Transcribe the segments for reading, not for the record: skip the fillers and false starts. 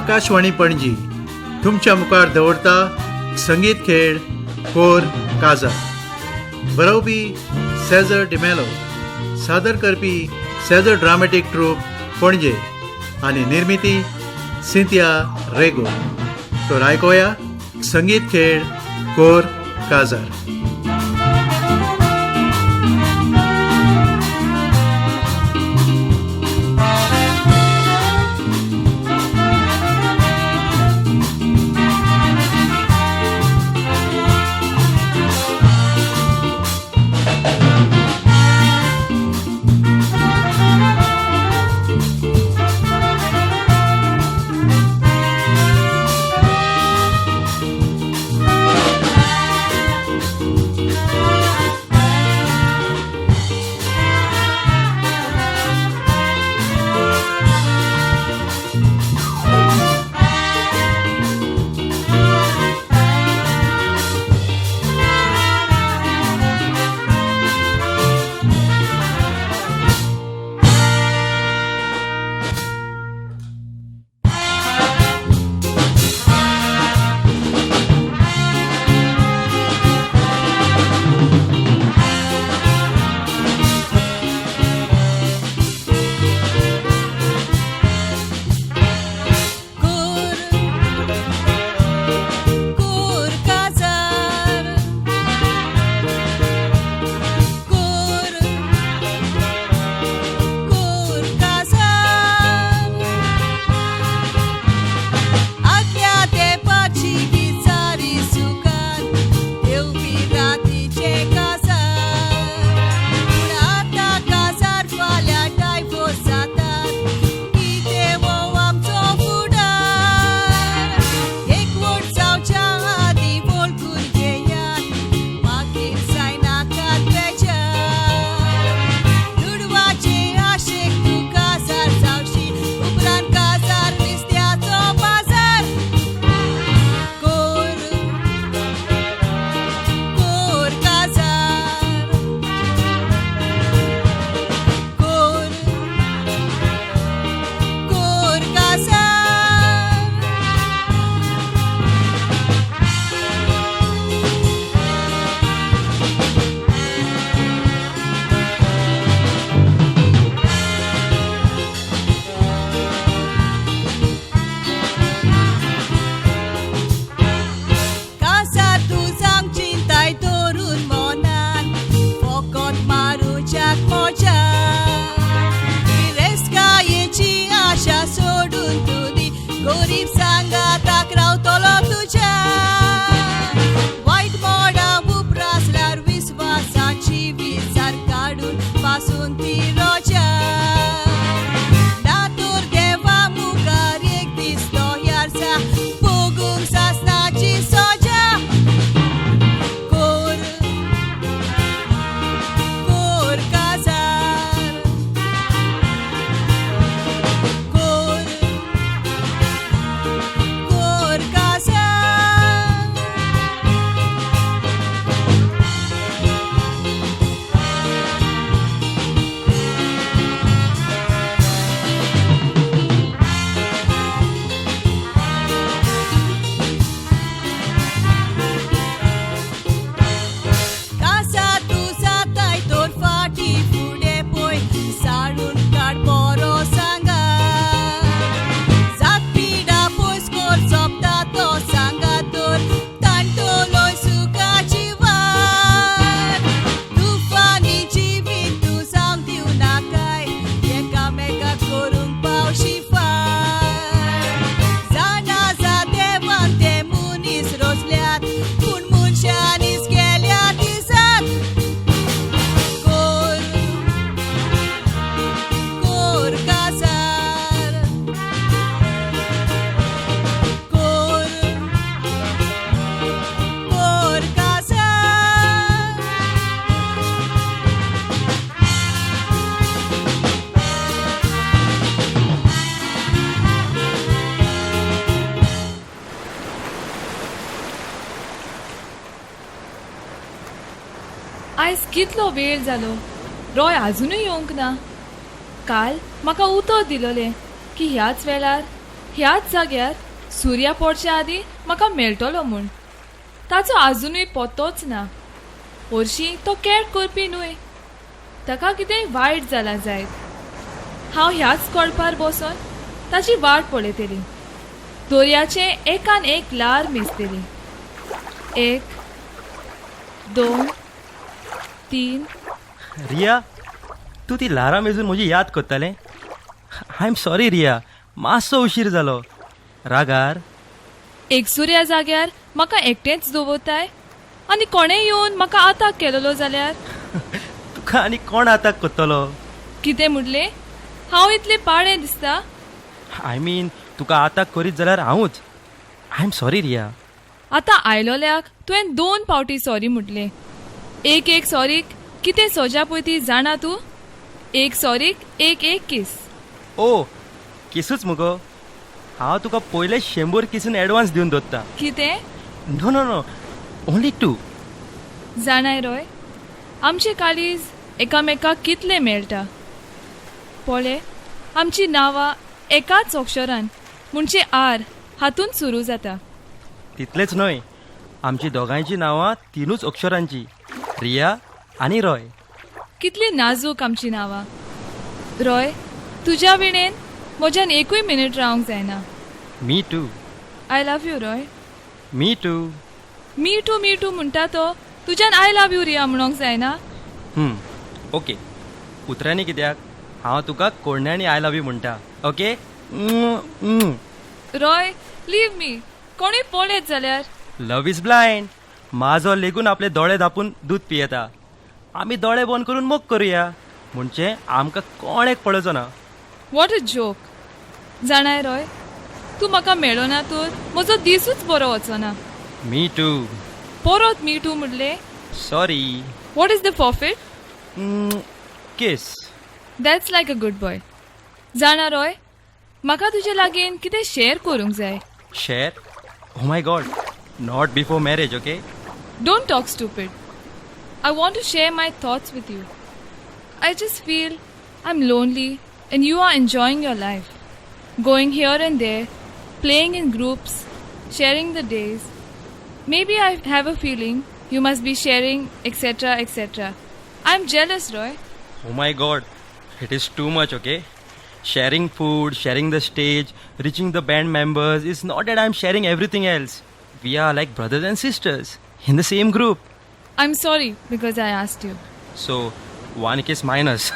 आकाशवाणी पणजी तुमच्या मुखार दवरता संगीत खेळ कोर काजार. बरोवपी सेजर डिमेलो, सादर करपी सेजर ड्रामेटीक ट्रूप पणजे आनी निर्मिती सिंतिया रेगो. तर आयकोया संगीत खेळ कोर काजार. आयज कितलो वेळ जालो, रॉय आजुनूय येवंक ना. काल म्हाका उतर दिलोलें की ह्याच वेळार ह्याच जाग्यार सुर्या पडच्या आदीं म्हाका मेळटलो म्हूण. ताचो आजुनूय पत्तोच ना. हरशीं तो कॅट करपी न्हय. ताका कितेंय वायट जालां जायत. हांव ह्याच कोळपार बसून ताची वाट पळयतली. दर्याचें एकान एक ल्हार मेजतली. एक, दोन, तीन. रिया, तूं ती ल्हारां मेजून म्हजी याद करतालें? I am sorry Riya, मातसो उशीर जालो. रागार? एकसुऱ्या जाग्यार म्हाका एकटेंच दवरताय आनी कोणेय येवन म्हाका आताक केलेलो जाल्यार? तुका आनी कोण आताक करतलो? कितें म्हणलें? हांव इतलें पाडें दिसता? I mean, तुका आताक करीत जाल्यार हांवूच. I am sorry Riya. आतां आयलोल्याक तुवें दोन पावटी सॉरी म्हटलें. एक एक सॉरीक कितें सोजा पळय ती जाणा तूं? एक सॉरीक एक एक कीस. ओ, किसूच मुगो. हांव तुका पयले 100 किसून एडवान्स दिवन दवरता. कितें? No no no, only 2. जाणाय रोय, आमचे काळीज एकामेकाक कितलें मेळटा. पळय, आमची नांवां एकाच अक्षरान म्हणजे आर हातूंत सुरू जाता. तितलेंच न्हय, आमची दोगांयची नांवां 3 अक्षरांची, रिया आनी रॉय. कितली नाजूक आमची नांवां. रॉय, तुज्या विणेन म्हज्यान एकूय मिनीट रावंक जायना. Me too. I love you Roy. Me too. Me too me too म्हणटा तो तुज्यान I love you Riya म्हणोंक जायना? ओके, उतरांनी कित्याक, हांव तुका कोडण्यांनी I love you म्हणटा. Okay Roy, leave me. कोणूय पळयत जाल्यार? Love is blind. माजो लेगून आपले दोळे धापून दूद पियेता. आमी दोळे बंद करून मोग करुया, म्हणजे आमकां कोण एक पळोवचो ना. What a joke. जाणाय रॉय, तूं म्हाका मेळना ना तर म्हजो दिसूच बरो वचना. मी टू. परत मी टू म्हणलें? Sorry. What is the forfeit? Kiss. That's like a good boy. जाणा रॉय, म्हाका तुजे लागीं कितें शेअर करूंक जाय. Share? Oh my God, not before marriage. Okay, don't talk stupid. I want to share my thoughts with you. I just feel I am lonely and you are enjoying your life, going here and there, playing in groups, sharing the days. Maybe I have a feeling you must be sharing, etc., etc. I'm jealous, Roy. Oh my God, it is too much, okay? Sharing food, sharing the stage, reaching the band members. It's not that I'm sharing everything else. We are like brothers and sisters in the same group. I'm sorry because I asked you. So, one kiss minus.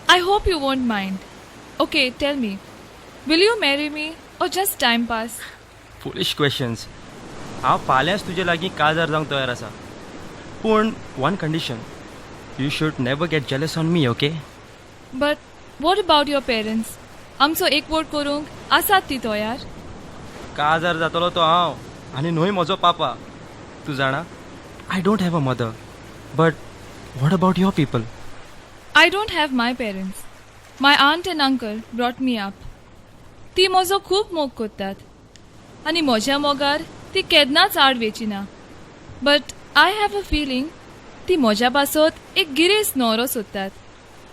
I hope you won't mind. Okay, tell me. Will you marry me or just time pass? Foolish questions. हांव फाल्यांच तुजे लागीं काजार जावंक तयार आसा, पूण one condition. You should never get jealous on me, okay? But what about your parents? आमचो एकवट करूंक आसात ती तयार? काजार जातलो तो हांव आनी न्हय म्हजो पापा. तूं जाणा, I don't have a mother. But what about your people? I don't have my parents. My aunt and uncle brought me up. ती म्हजो खूब मोग करतात आनी म्हज्या मोगार ती केन्नाच आड वेची ना. But I have a feeling ती म्हज्या पासत एक गिरेस्त न्हवरो सोदतात.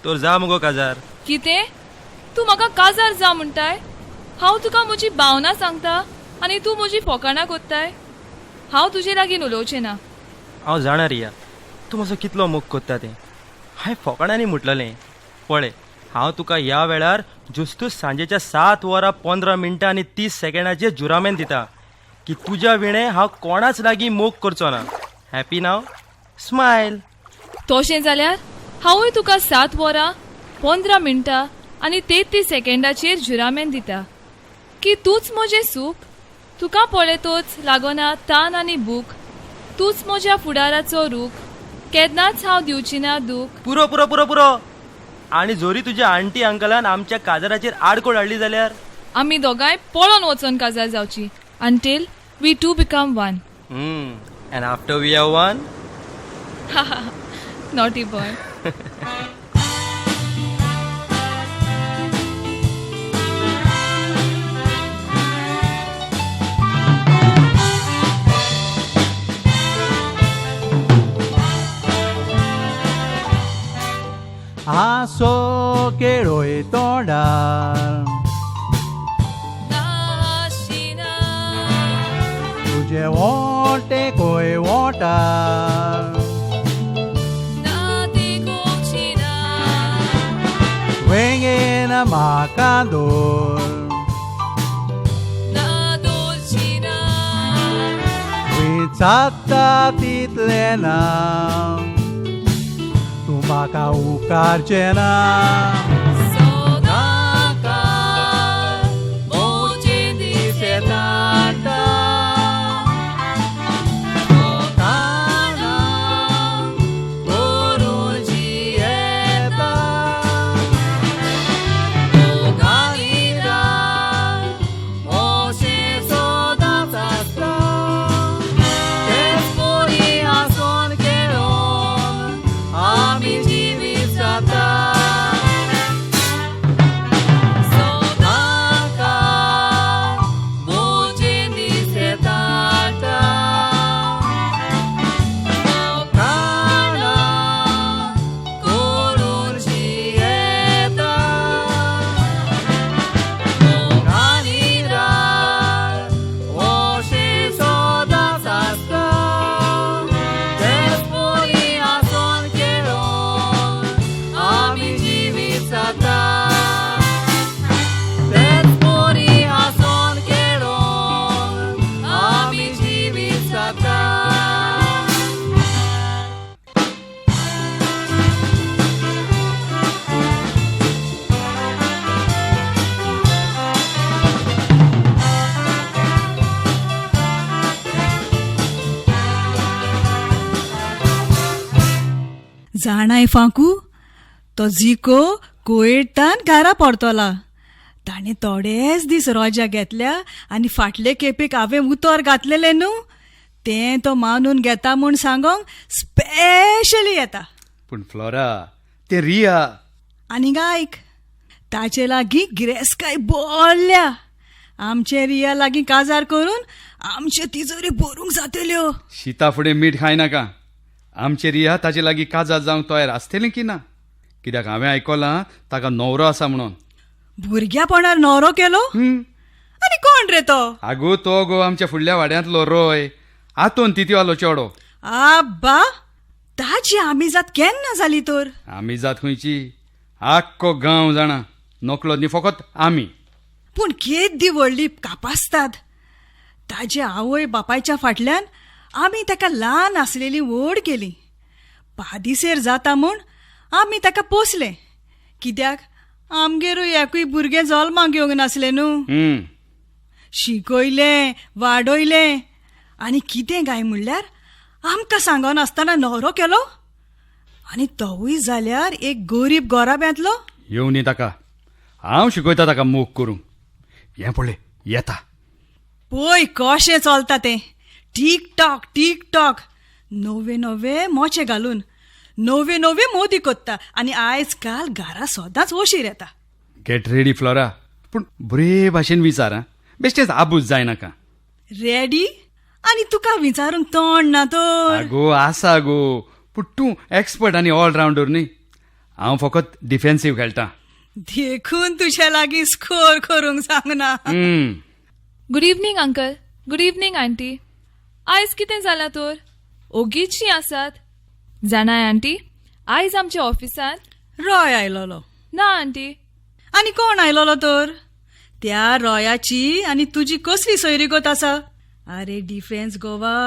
तर जा मुगो काजार. कितें? तूं म्हाका काजार जा म्हणटाय? हांव तुका म्हजी भावना सांगता आनी तूं म्हजी फोकाणां कोत्ताय? हांव तुजे लागीं उलोवचें ना. हांव जाणा रिया, तूं म्हजो कितलो मोग कोत्ता तें. हांवें फोकाणांनी म्हटलेलें. पळय, हांव तुका ह्या वेळार जुस्तूच सांजेच्या 7:15 आनी 30 सेकंडाचेर जुरामेन दिता की तुज्या विणें हांव कोणाच लागीं मोग करचो ना. Happy now? Smile. तशें जाल्यार हांवूय तुका 7:15 आनी 33 सेकंडाचेर जुरामेन दिता की तूंच म्हजें सूख, तुका पळयतच लागना तान आनी भूक, तूंच म्हज्या फुडाराचो रूख, केन्नाच हांव दिवची ना दूख. पुरो पुरो पुरो पुरो. आनी जोरी तुज्या आंटी अंकलान आमच्या काजाराचेर आडकोळ हाडली जाल्यार? आमी दोगांय पळोवन वचोन काजार जावची, until we two become one. And after we are one? Naughty boy. हांसो केळोय तोंडार, तुजे वोटे कोय वोटा ना तेकोवची ना. वेंगेन म्हाका दोर ना दोलची ना. विचारता तितलें ना तूं म्हाका उपकारचें ना. सदांकाळ मोजे दीस येतात, फकाणां करून जियेता. मोगानी रात अशें सदांच आसता, तेच परी आसून खेळोन आमी जिवीत जाता. सदांकाळ मोजे दीस येतात, फकाणां करून जियेता. मोगानी रात अशें सदांच आसता, तेच परी आसून खेळोन आमी जिवीत जाता. तेच परी आसून खेळोन आमी जिवीत जाता. जाणाय फांकू, तो जिको कोयटान घरा परतला. ताणें थोडेच दीस रोजा घेतल्या आनी फाटले खेपेक हांवें उतर घातलेलें न्हू तें तो मानून घेता म्हूण सांगोंक स्पेशली येता. पूण फ्लोरा, तें रिया. आनी आयक, ताचे लागीं गिरेस्काय बोल्ल्या. आमचे रिया लागीं काजार करून आमच्यो तिजोरी भरूंक जातल्यो. शिता फुडें मीठ खायनाका. आमचे रिया ताजे लागीं काजार जावंक तयार आसतलें की ना? कित्याक हांवें आयकलां ताका न्हवरो आसा म्हणून. भुरग्यापणार न्हवरो केलो? आनी कोण रे तो? आगो तो गो आमच्या फुडल्या वाड्यांतलो रोय, आतोन तितिवालो चेडो. आब्बा, ताची आमी जात केन्ना जाली तर? आमी जात खंयची, आख्खो गांव जाणा. नकलो न्ही फकत आमी. पूण केद्दी व्हडली कापास्ताद. ताजे आवय बापायच्या फाटल्यान आमी ताका ल्हान आसलेली व्हड केली. पादिसेर जाता म्हूण आमी ताका पोसलें, कित्याक आमगेरूय एकूय भुरगें जल्माक येवंक नासलें न्हू. शिकयलें, वाडयलें आनी कितें काय म्हणल्यार आमकां सांगनासतना न्हवरो केलो. आनी तोवूय जाल्यार एक गरीब गोराब्यांतलो. येवनी न्ही ताका, हांव शिकयता ताका मोग करूंक. हें पळय येता. पळय कशें चलता तें, टीक टॉक टीक टॉक. नवे नवे मोचे घालून नवे नवे मोदी कोत्ता आनी आयज काल घरा सदांच ओशीर येता. गेट रेडी फ्लोरा, पूण बरे भाशेन विचार आं, बेश्टेच आबूज जायनाका. रेडी? आनी तुका विचारूंक तोंड ना तर? आगो आसा गो, पूण तूं एक्सपर्ट आनी ऑलरावंडर न्ही. हांव फकत डिफेन्सीव खेळटा. देखून तुज्या लागीं स्कोर करूंक सांगना. Good evening uncle, good evening aunty. आयज कितें जालां तर, ओगीचशीं आसात? जाणाय आंटी, आयज आमच्या ऑफिसांत रॉय आयलोलो? ना आंटी. आनी कोण आयलोलो तर? त्या रॉयाची आनी तुजी कसली सोयरीगत आसा? आरे डिफेन्स गोवा,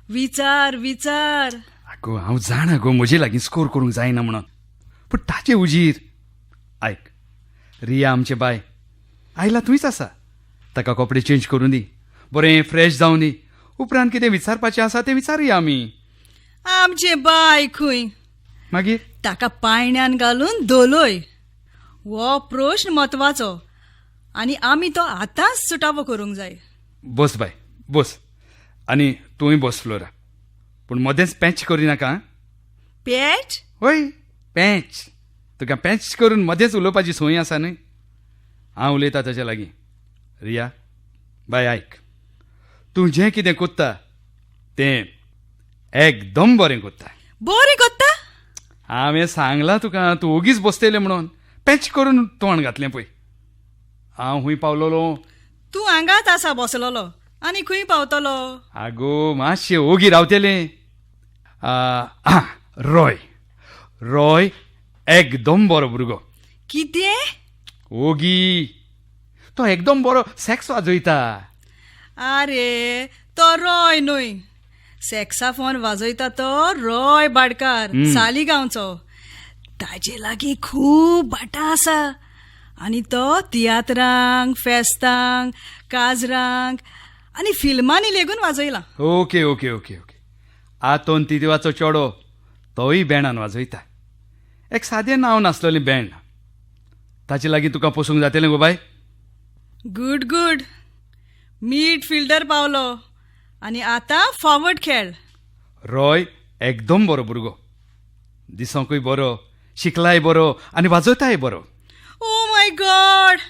विचार विचार. आगो हांव जाणा गो म्हजे लागीं स्कोर करूंक जायना म्हणून, पूण ताचे उजीर. आयक, रिया आमचें बाय आयला थंयच आसा. ताका कपडे चेंज करूं दी, बरें फ्रेश जावं दी. उपरांत कितें विचारपाचें आसा तें विचारुया आमी. आमचें बाय खंय? मागीर ताका पायण्यान घालून धोलय. हो प्रश्न म्हत्वाचो आनी आमी तो आतांच सुटावो करूंक जाय. बस बाय बस, आनी तूंय बस फ्लोरा, पूण मदेंच पॅच करिनाका आं. पॅच? हय पॅच. तुका पॅच करून मदेंच उलोवपाची संवय आसा न्हय. हांव उलयता ताच्या लागीं. रिया बाय आयक, तूं जें कितें कोत्ता तें एकदम बरें कोत्ता. बरें कोत्ता? हांवें सांगलां तुका, तूं ओगीच बसतलें म्हणून पॅच करून तोंड घातलें पळय. हांव खूंय पावलोलो? तूं हांगाच आसा बसलोलो. आनी खंय पावतलो? आगो मातशें ओगी रावतलें. रॉय, रॉय एकदम बरो भुरगो. कितें? ओगी, तो एकदम बरो सॅक्स वाजयता. आरे तो रॉय न्हय, सॅक्साफोन वाजयता तो रॉय भाटकार, सालिगांवचो. ताजे लागीं खूब भाटां आसा आनी तो तियात्रांक, फेस्तांक, काजरांक आनी फिल्मांनी लेगून वाजयला. Okay okay okay okay. आतोन तितिवाचो चेडो, तोय बँडान वाजयता. एक सादें नांव नासलेलें बँड. ताचे लागीं तुका पोसूंक जातलें गो बाय? गुड गुड, मीड फिल्डर पावलो आनी आतां फॉवर्ड खेळ. रॉय एकदम बरो भुरगो, दिसोंकूय बरो, शिकलाय बरो आनी वाजयताय बरो. ओ my God,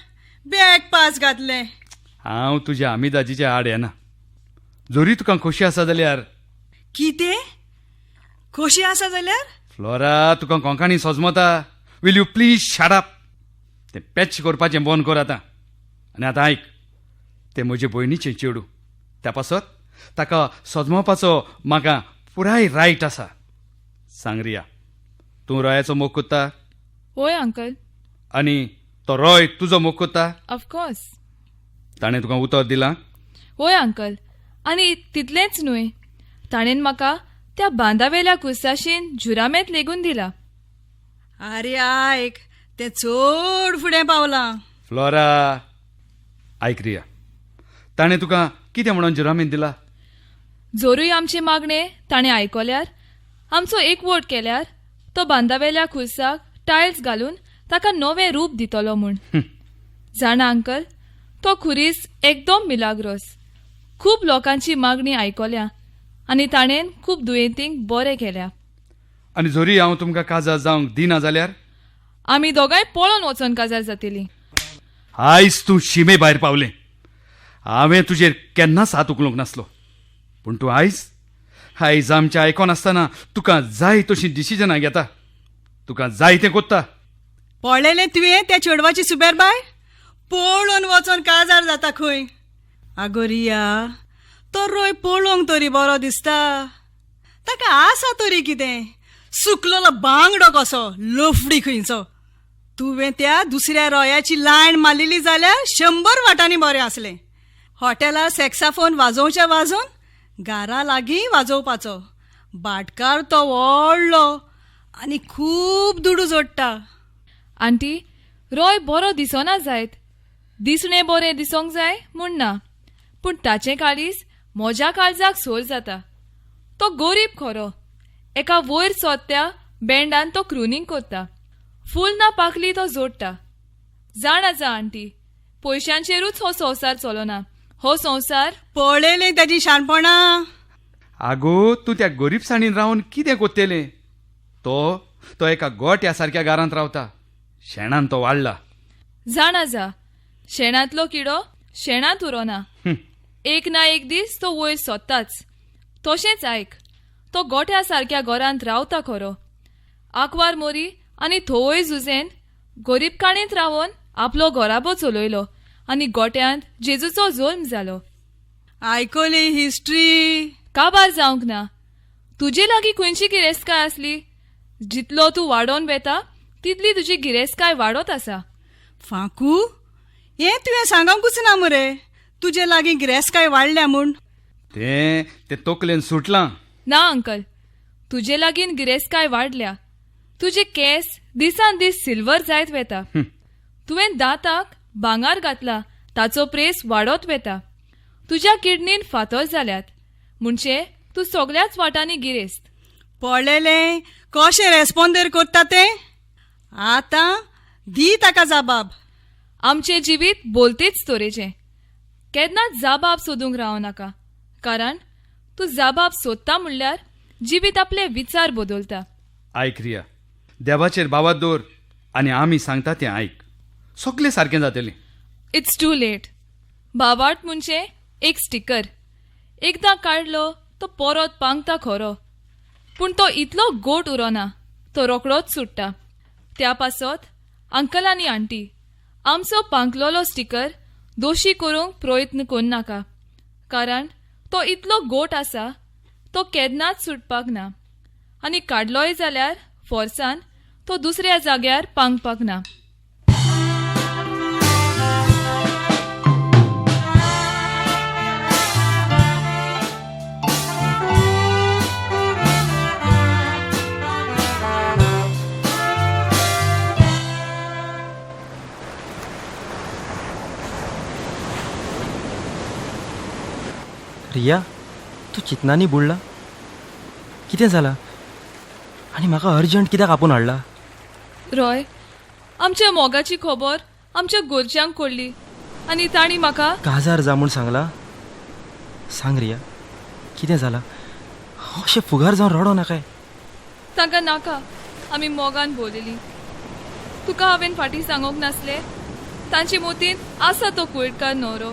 back pass घातलें. हांव तुज्या आमिदाजीच्या आड येना. जरी तुका खोशी आसा जाल्यार. कितें खोशी आसा जाल्यार? फ्लोरा, तुका कोंकणी सोजमता. Will you please shut up? तें पॅच करपाचें बंद कर आतां. आनी आतां आयक, तें म्हजे भयणीचें चेडूं, त्या पासत ताका सोजमोवपाचो म्हाका पुराय रायट आसा. सांग रिया, तूं रॉयाचो मोग कोत्ता? हय अंकल. आनी तो रॉय तुजो मोग कोत्ता? ऑफकोर्स. ताणें तुका उतर दिलां? हय अंकल, आनी तितलेंच न्हय, ताणें म्हाका त्या बांदावेल्या कुर्साशीन जुरामेत लेगून दिला. आरे आयक, तें चड फुडें पावलां. फ्लोरा, आयक रिया, ताणें तुका कितें म्हणून जुरामेंत दिला? जोरूय आमचें मागणें ताणें आयकल्यार, आमचो एकवट केल्यार, तो बांदावेल्या खुर्साक टायल्स घालून ताका नवें रूप दितलो म्हूण. जाणा अंकल, तो खुरीस एकदम मिलाग्रोस. खूब लोकांची मागणी आयकल्या आनी ताणें खूब दुयेंतींक बरें केल्या. आनी जरी हांव तुमकां काजार जावंक दिना जाल्यार? आमी दोगांय पळोवन वचोन काजार जातलीं. आयज तूं शिमे भायर पावलें. हांवें तुजेर केन्नाच हात उखलूंक नासलो, पूण तूं आयज आयज आमचें आयकोन आसतना तुका जाय तशीं डिसिजनां घेता, तुका जाय तें कोत्ता. पळयलें तुवें त्या चेडवाची सुबेर बाय? पळोवन वचोन काजार जाता खंय. आगो रिया, तो रोय पळोवंक तरी बरो दिसता, ताका आसा तरी कितें, सुकलेलो बांगडो कसो, लफडी खंयचो. तुवें त्या दुसऱ्या रोयाची लायन मारलेली जाल्यार 100 वाटांनी बरें आसलें. हॉटेलार सॅक्साफोन वाजोवच्या वाजोवन घरा लागीं वाजोवपाचो. भाटकार तो व्हडलो आनी खूब दुडू जोडटा. आंटी, रोय बरो दिसना जायत, दिसणें बरें दिसोंक जाय म्हूण ना, पूण ताचें काळीज म्हज्या काळजाक सोर जाता. तो गोरीब खरो, एका वयर सोदत्या बँडान तो क्रुनींग कोत्ता, फूल ना पाकली तो जोडटा. जाणा जा आंटी, पयशांचेरूच हो संवसार चलना, हो संवसार. पळयलें ताजी शाणपणां. आगो, तूं त्या गोरीबसाणीन रावन कितें कोत्तेलें? तो तो एका गोट्या सारक्या घरांत रावता, शेणान तो वाडला. जाणा जा, शेणांतलो किडो शेणांत उरोना, एक ना एक दीस तो वयर सोदताच. तशेंच आयक, तो गोठ्या सारक्या घरांत रावता खरो, आंकवार मोरी आनी थवय जुजेन गोरीबकाणेंत रावन आपलो घराबो चलयलो आनी गोट्यांत जेजूचो जल्म जालो. आयकली हिस्ट्री? काबार जावंक ना. तुजे लागीं खंयची गिरेस्तकाय आसली? जितलो तूं वाडोवन वेता तितली तुजी गिरेस्तकाय वाडत आसा. फांकू, हें तुवें सांगूंकूच ना मरे, तुजे लागीं गिरेस्तकाय वाडल्या म्हूण. तें तें तकलेन सुटलां. ना अंकल, तुजे लागीं गिरेस्तकाय वाडल्या. तुजे केंस दिसान दीस सिल्वर जायत वेता. तुवें दांताक भांगार घातला, ताचो प्रेस वाडत वेता. तुज्या किडनीन फातर जाल्यात, म्हणजे तूं सगळ्याच वाटांनी गिरेस्त. पळयलें कशें रेस्पोंदेर करता तें? आतां दी ताका जाबाब. आमचें जिवीत बोलतेच तरेचें. केन्नाच जाबाब सोदूंक रावं नाका, कारण तूं जाबाब सोदता म्हणल्यार जिवीत आपले विचार बदलता. आयक रिया, देवाचेर भावात दवर आनी आमी सांगता तें आयक, सगळें सारकें जातलें. It's too late. भावार्थ म्हणजे एक स्टिकर, एकदां काडलो तो परत पांगता खरो, पूण तो इतलो गोट उरोना, तो रोकडोच सुट्टा. त्या पासत अंकल आनी आंटी, आमचो पांकलोलो स्टिकर दोशी करूंक प्रयत्न करनाका, कारण तो इतलो गोट आसा, तो केन्नाच सुटपाक ना आनी काडलोय जाल्यार फोर्सान तो दुसऱ्या जाग्यार पांगपाक ना. रिया, तूं चिंतनांनी बुडला? कितें जालां आनी म्हाका अर्जंट कित्याक आपोवन हाडला? रॉय, आमच्या मोगाची खबर आमच्या गोरच्यांक कळ्ळी आनी तांणी म्हाका काजार जा म्हूण सांगला. सांग रिया, कितें जालां? अशें फुगार जावन रडो नाकाय. तांकां नाका आमी मोगान भोवलेली. तुका हांवें फाटीं सांगूंक नासलें? तांचे मोतीन आसा तो कुयटकार न्हवरो.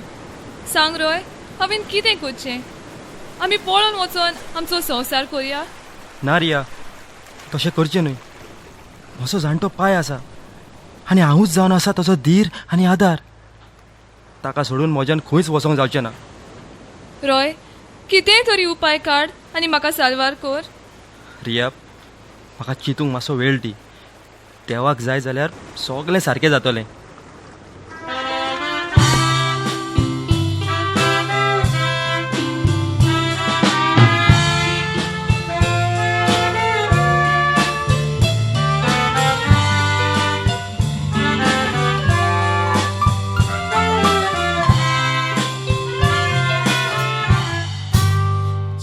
सांग रॉय, हांवें कितें करचें? आमी पळोवन वचोन आमचो संवसार करुया? ना रिया, तशें करचें न्हय. म्हजो जाणटो पाय आसा आनी हांवूच जावन आसा ताचो धीर आनी आदार. ताका सोडून म्हज्यान खंयच वचोंक जावचें ना. रॉय, कितेंय तरी उपाय काड आनी म्हाका साल्वार कर. रिया, म्हाका चिंतूंक मातसो वेळ दी. देवाक जाय जाल्यार सगलें सारकें जातलें.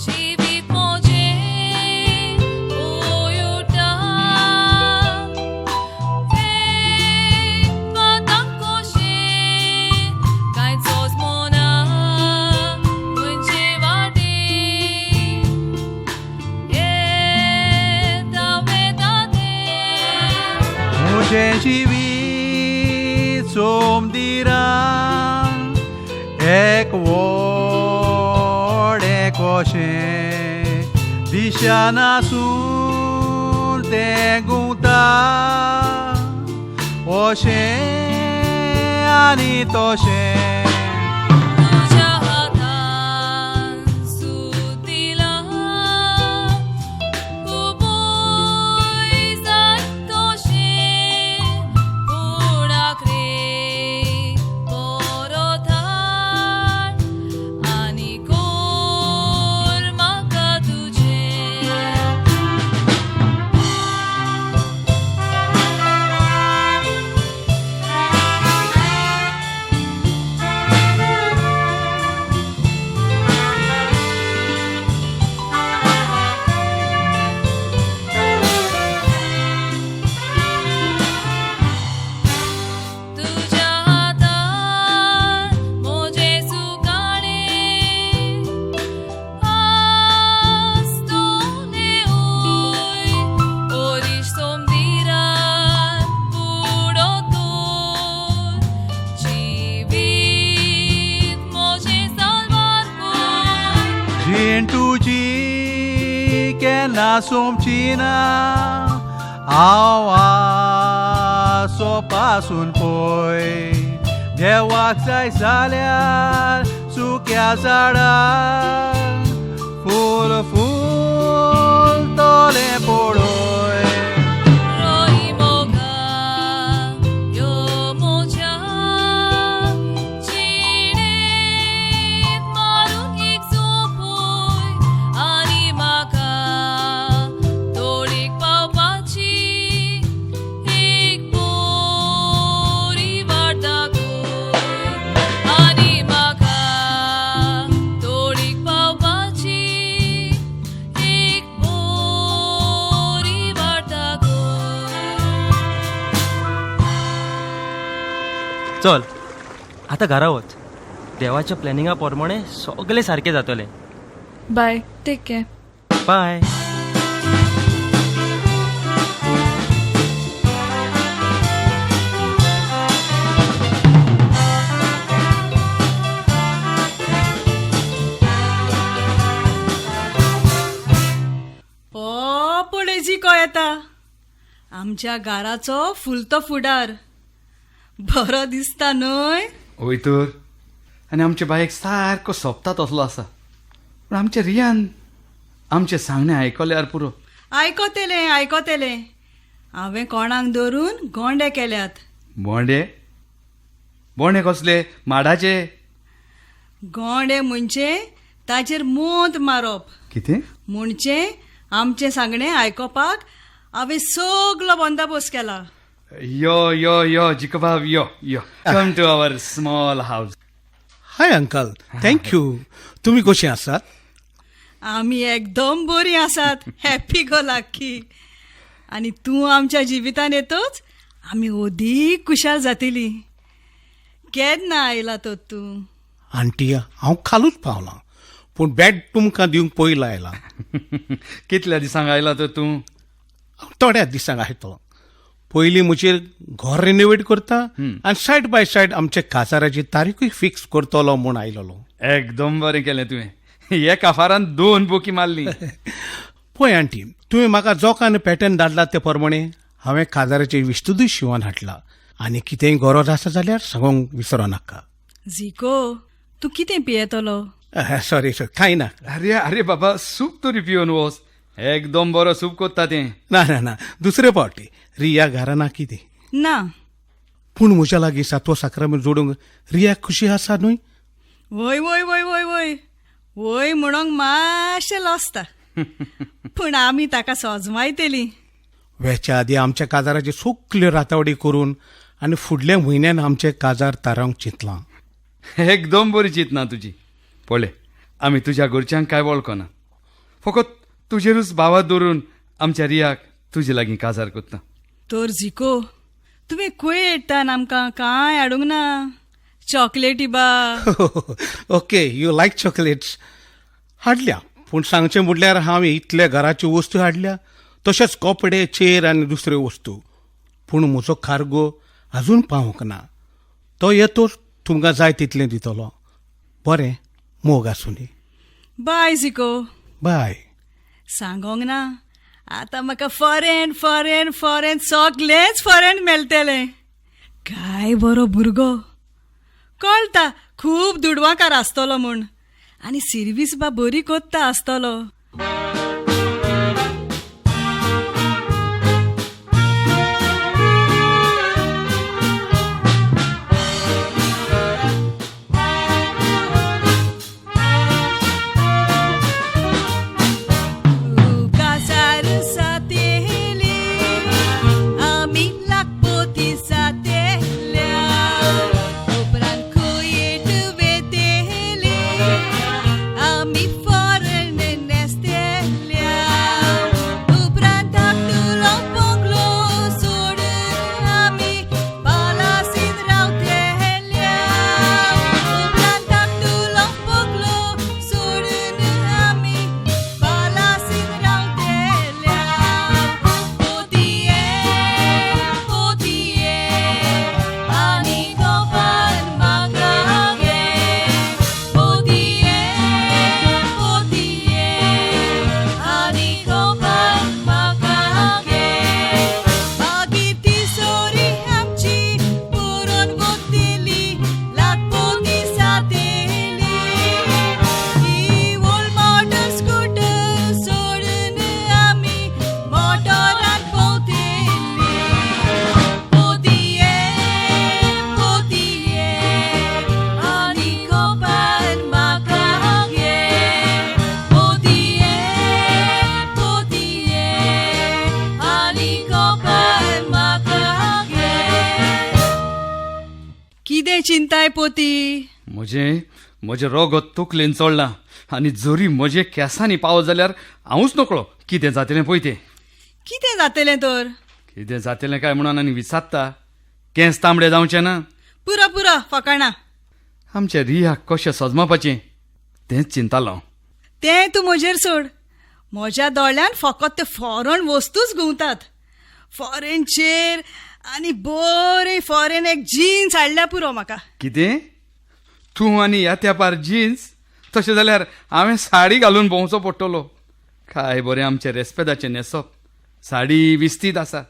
जिवीत मोजें उयुटा एक पतंग कोशें कांय सोजमोना खंयचे वाटेन येता वेता तें. म्हजें जिवीत सोमदिरान एक व्हडें कशें दिशा नासून तें घुंवता अशें आनी तशें. तुज्या हातान सुतिला खुबूय जाय तशें पूण आखरे परत हाड आनी कोर म्हाका तुजें. तुज्या हातान म्हजें सुकाणें आसतलेंय ओरीश सोमदिरान बुडोतोर जिवीत म्हजें साल्वार कर. जीण तुजी केन्ना सोंपची ना, हांव आसो पासून पळय. देवाक जाय जाल्यार सुक्या झाडार फूल फुलतलें पळय. रोय मोगा यो म्हज्या जिणेंत मारून एक सोंपूय आनी म्हाका तोडीक पावपाची एक बरी वाट दाखय आनी म्हाका तोडीक पावपाची एक बरी वाट दाखय. चल आतां घरा वच. देवाच्या प्लॅनिंगा प्रमाणे सगलें सारकें जातलें. Bye, take care. बाय. हो पणजी येता आमच्या गाराचो फुलतो फुडार. बरो दिसता न्हय? वय तर, आनी आमचे बायक सारको सोंपता तसलो आसा. पूण आमच्या रियान आमचें सांगणें आयकल्यार पुरो. आयकोतेलें आयकोतेलें. हांवें कोणाक धरून गोंडे केल्यात. बोंडे? बोंडे कसले? माडाचे? गोंडे म्हणजे ताचेर मोत मारप. कितें म्हणजे आमचें सांगणें आयकोपाक हांवें सगलो बंदोबस्त केला. यो यो यो जिकबाब, यो यो, come to our small house. Hi uncle, thank you. तुमी कशीं आसात? आमी एकदम बरीं आसात. Happy go lucky. आनी तूं आमच्या जिवितान येतच आमी अदीक खुशाल जातली. केन्ना आयला तर तूं? आंटी, हांव कालूच पावलां, पूण बॅट तुमकां दिवंक पयलो आयलां. कितल्या दिसांक आयला तर तूं? हांव थोड्या दिसांक आयतलो. पयलीं म्हजेर घर रिनोवेट करता आनी सायड बाय सायड आमच्या काजाराची तारीखूय फिक्स करतलो म्हूण आयलेलो. एकदम बरें केलें तुवें. एका फारान दोन बोकी मारली. पळय आंटी, तुवें म्हाका जोक आनी पॅटर्न धाडला ते प्रमाणे हांवें काजाराची विस्तुदूय शिंवोन हाडला. आनी कितेंय गरज आसा जाल्यार सांगूंक विसरो नाका. झिको, तूं कितें पियेतलो? सॉरी सॉरी, कांय ना. अरे अरे बाबा, सूप तरी पिवन वच. एकदम बरो सूप कोत्ता तें. ना ना ना, दुसरे फावटी. रिया घरा ना कितें? ना. पूण म्हज्या लागीं सातवो साक्रामेंत जोडूंक रिया खुशी आसा न्हय? वय वय वय वय वय वय म्हणोंक मातशें लजता, पूण आमी ताका सोजमायतली. वेच्या आदी आमच्या काजाराची सगल्यो रातावडी करून आनी फुडल्या म्हयन्यान आमचें काजार थारावंक चिंतलां. एकदम बरी चिंतना तुजी. पळय, आमी तुज्या घरच्यांक कांय वळखना, फकत तुजेरूच भावात दवरून आमच्या रियाक तुजे लागीं काजार करता. तर झिको, तुवें कुवेटान आमकां कांय हाडूंक ना? चॉकलेटी बा? Okay, you like chocolates. हाडल्या, पूण सांगचें म्हणल्यार हांवें इतल्या घराच्यो वस्तू हाडल्या, तशेंच कपडे, चेर आनी दुसऱ्यो वस्तू. पूण म्हजो कार्गो अजून पावूंक ना. तो येतोच तुमकां जाय तितलें दितलो. बरें, मोग आसूं. बाय झिको. बाय. सांगोंक ना, आतां म्हाका फॉरेन फॉरेन फॉरेन सगलेंच फॉरेन मेळटलें. काय बरो भुरगो. कळटा खूब दुडवांकार आसतलो म्हूण. आनी सिर्वीस बा बरी कोत्ता आसतलो. काजार जातेली आमी लाखपती जातेल्या, उपरांत कुयेट वेतेली आमी फॉरेन न्हेसतेल्या, उपरांत धाकटुलो बंगलो सोडून आमी पालासीन रावतेल्या, उपरांत धाकटुलो बंगलो सोडून आमी पालासीन रावतेल्या. पोतये पोतये आनी कोपान म्हाका गे, पोतये पोतये आनी कोपान म्हाका गे. मागीर तिसोरी आमची पुरोन वतली, लाखपती जातेली. ही ओल्ड मोटर स्कूटर सोडून आमी मोटरान भोंवतेली. पोतये पोतये आनी कोपान म्हाका गे, पोतये पोतये आनी कोपान म्हाका गे. कितें चिंताय पोती? म्हजें म्हजें रोगत तकलेन चडलां आनी जरी म्हजे केंसांनी पावत जाल्यार हांवूच नकळो कितें जातलें पळय तें. कितें जातलें तर? कितें जातलें काय म्हणून आनी विचारता? केंस तांबडे जावचे ना? पुरो पुरो फकाणां. आमच्या रियाक कशें सजमापाचें तेंच चिंतालो हांव. तें तूं म्हजेर सोड. म्हज्या दोळ्यान फकत ते फॉरेन वस्तूच घुंवतात. फॉरेन चेर आनी बरें फॉरेन एक जीन्स हाडल्या पुरो म्हाका. कितें तूं आनी ह्या तेंपार जीन्स? तशें जाल्यार हांवें साडी घालून भोंवचो पडटलो. काय बरें आमचें रेस्पेदाचें न्हेसप. साडी विस्तीद आसा,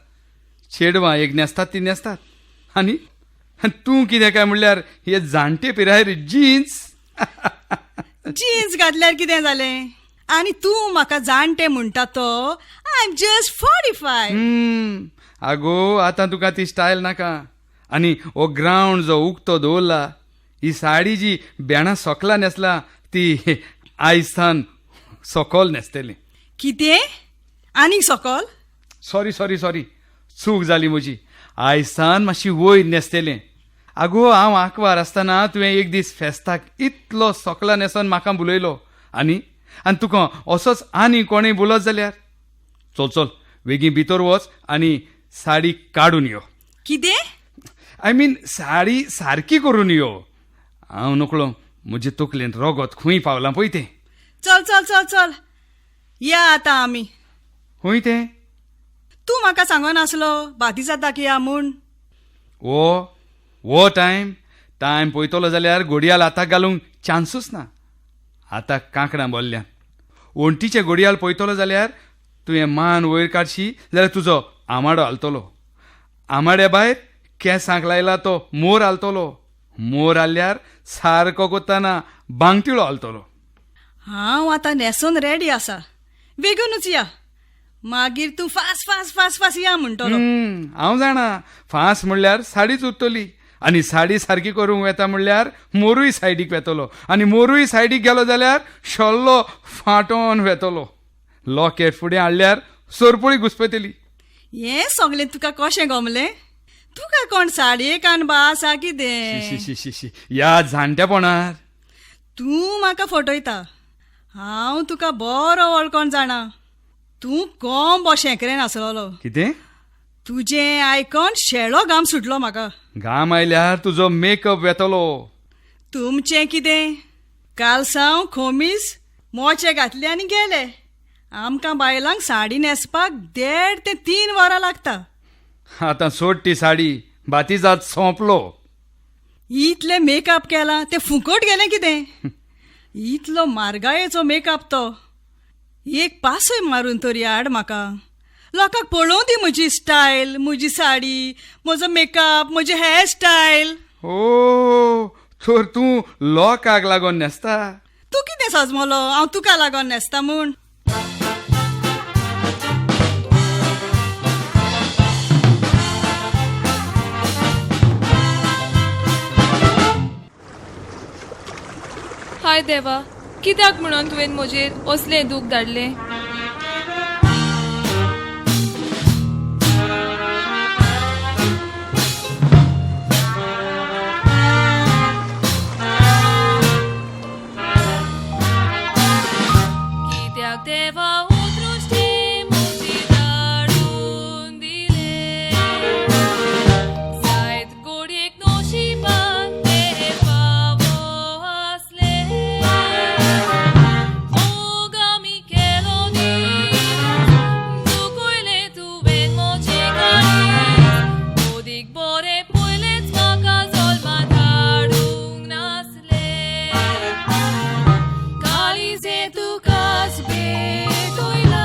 चेडवां एक न्हेसतात ती न्हेसतात आनी आनी तूं कितें काय म्हणल्यार हे जाणटे पिरायेर जीन्स. जीन्स घातल्यार कितें जालें? आनी तूं म्हाका जाणटे म्हणटा तो I am just 45. आगो आतां तुका ती स्टायल नाका. आनी हो ग्रावंड जो उक्तो दवरला, ही साडी जी बेणा सोकला न्हेसला ती आयज सान सोकोल न्हेसतली. कितें आनीक सोकोल? सॉरी सॉरी सॉरी, चूक जाली म्हजी. आयज सान मातशी वयर न्हेसतलें. आगो हांव आंकवार आसतना तुवें एक दीस फेस्ताक इतलो सोकला न्हेसोन म्हाका बुलयलो. आनी आनी तुका असोच आनी कोणूय बोलत जाल्यार चल चल वेगीं भितर वच आनी साडी काडून यो. कितें? I mean sari सारकी करून यो. हांव नकळो म्हजे तकलेन रगत खंय पावलां पळय तें. चल चल चल चल या आतां आमी. खंय तें? तूं म्हाका सांगो नासलो बातिजाताक या म्हूण. वो वो टायम टायम पळयतलो जाल्यार घोडयाल हाताक घालूंक चान्सूच ना. आतां कांकणां बोल्ल्यान वण्टीचें घोडयाल पळयतलो जाल्यार तुवें मान वयर काडशी जाल्यार तुजो आमाडो हालतलो. आमाड्या भायर केंसांक लायला तो मोर हालतलो. मोर हालल्यार सारको कोत्ताना बांगटिळो हालतलो. हांव आतां न्हेसोन रेडी आसा, बेगीनूच या. मागीर तूं फास फास फास फास या म्हणटलो. हांव जाणा फास म्हणल्यार साडीच उरतली. आनी साडी सारकी करूंक वेता म्हणल्यार मोरूय सायडीक वेतलो. आनी मोरूय सायडीक गेलो जाल्यार शल्लो फांटोन वेतलो. लॉकेट फुडें हाडल्यार सोरपोळी घुसपतली. हें सगळें तुका कशें गमलें? तुका कोण साडयेक आनी आसा कितें? शी शी शी, ह्या जाणटेपणार तूं म्हाका फटयता. हांव तुका बरो वळखोन जाणा. तूं कोंबो शेंकरेन आसलेलो. कितें? तुजें आयकोन शेळो घाम सुटलो म्हाका. घाम आयल्यार तुजो मेकअप वेतलो. तुमचें कितें? कालसांव खोमीस मोचे घातले आनी गेले. आमकां बायलांक साडी न्हेसपाक 1.5 ते 3 वरां लागता. आतां सोड ती साडी, बातिजाद सोंपलो. इतलें मेकअप केला तें फुकट गेलें कितें? इतलो म्हारगायेचो मेकअप तो. एक पासय मारून तरी हाड म्हाका. लोकांक पळोवं दी म्हजी स्टायल, म्हजी साडी, म्हजो मेकअप, म्हजी हेअर स्टायल. ओ तर तूं लोकांक लागून न्हेसता? तूं कितें सजमलो हांव तुका लागून न्हेसता म्हूण? हाय देवा, कित्याक म्हणून तुवें म्हजेर असलें दूख धाडलें? कित्याक देवा दृश्टी म्हजी धाडून दिले, जायत गोडयेक नशिबान तें फावो आसलें. मोग आमी केलो न्ही, दुखयलें तुवें म्हजें काळीज, अदीक बरें पयलेंच म्हाका जल्मांत हाडूंक नासलें. काळीज हें तुकाच भेटयलां,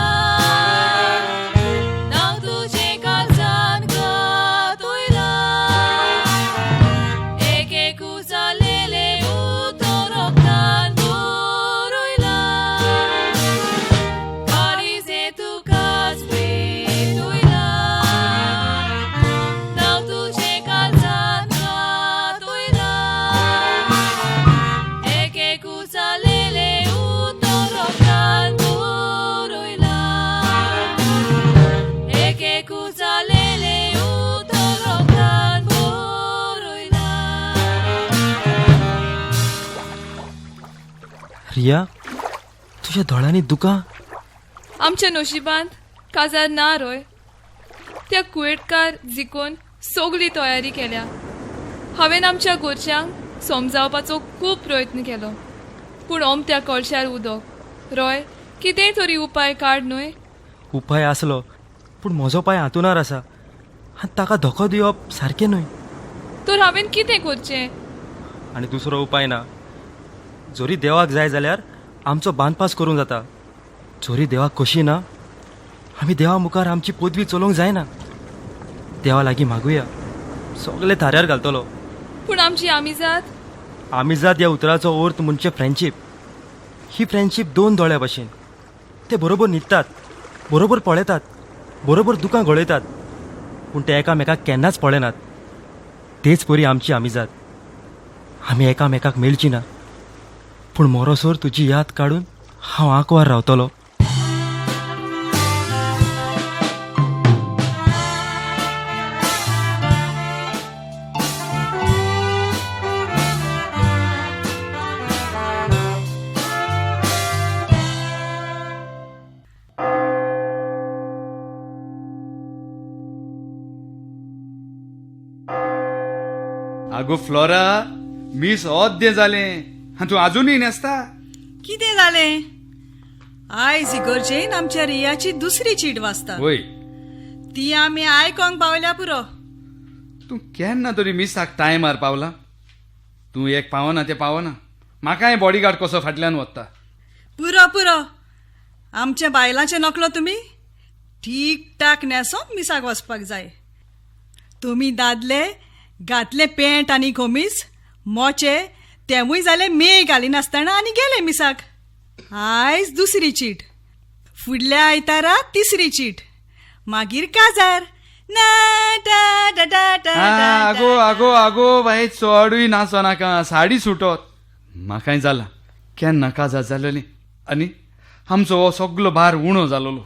नांव तुजें काळजान घातयलां. एक एक उचारलेलें उतर रोगतान बरयलां. काळीज हें तुकाच भेटयलां, नांव तुजें काळजान घातयलां. एक एक उचारलेलें उतर रोगतान बरयलां. एक एक उचारलेलें उतर रोगतान बरयलां. रिया, तुज्या दोळ्यांनी दुकां? आमच्या नशिबांत काजार ना रोय. त्या कुवेटकार जिकोन सगळी तयारी केल्या. हांवें आमच्या घरच्यांक समजावपाचो खूब प्रयत्न केलो, पूण अमत्या कळशार उदक. रोय, कितेंय तरी उपाय काड न्हय. उपाय आसलो, पूण म्हजो पांय हांतुणार आसा आनी ताका धोको दिवप सारकें न्हय. तर हांवें कितें करचें? आनी दुसरो उपाय ना. जरी देवाक जाय जाल्यार आमचो बांदपास करूंक जाता. जरी देवाक कशी ना, आमी देवा मुखार आमची पदवी चलोवंक जायना. देवा लागीं मागुया, सगळे थाऱ्यार घालतलो. पूण आमची आमिजाद? आमिजाद ह्या उतराचो अर्थ म्हणजे फ्रेंडशीप. ही फ्रेंडशीप दोन दोळ्या भशेन. ते बरोबर न्हिदतात, बरोबर पळयतात, बरोबर दुकां गळयतात, पूण ते एकामेकाक केन्नाच पळयनात. तेच परी आमची आमिजाद. आमी एकामेकाक मेळची ना, पूण मोरोसोर तुजी याद काडून हांव आंकवार रावतलो. आगो फ्लोरा, मीस अर्दें जालें आनी तूं आजुनूय न्हेसता. कितें जालें? आयज इगर्जेन आमच्या रियाची दुसरी चीट वाचता. वय, ती आमी आयकोंक पावल्या पुरो. तूं केन्ना तरी मिसाक टायमार पावला? तूं एक पावना तें पावना. म्हाकाय बॉडीगार्ड कसो फाटल्यान वता. पुरो पुरो, आमच्या बायलांचें नकलो तुमी. ठीक ठाक न्हेसोन मिसाक वचपाक जाय. तुमी दादले घातले पेंट आनी खोमीस मोचे, तेवूय जाले मेय घालिनासतना आनी गेले मिसाक. आयज दुसरी चीट, फुडल्या आयतारा तिसरी चीट, मागीर काजार. ना टा टा टा टा. आगो आगो आगो बाये, चडूय नाचो नाका, साडी सुटत. म्हाकाय जाला केन्ना काजार जालेली आनी आमचो हो सगलो भार उणो जालोलो.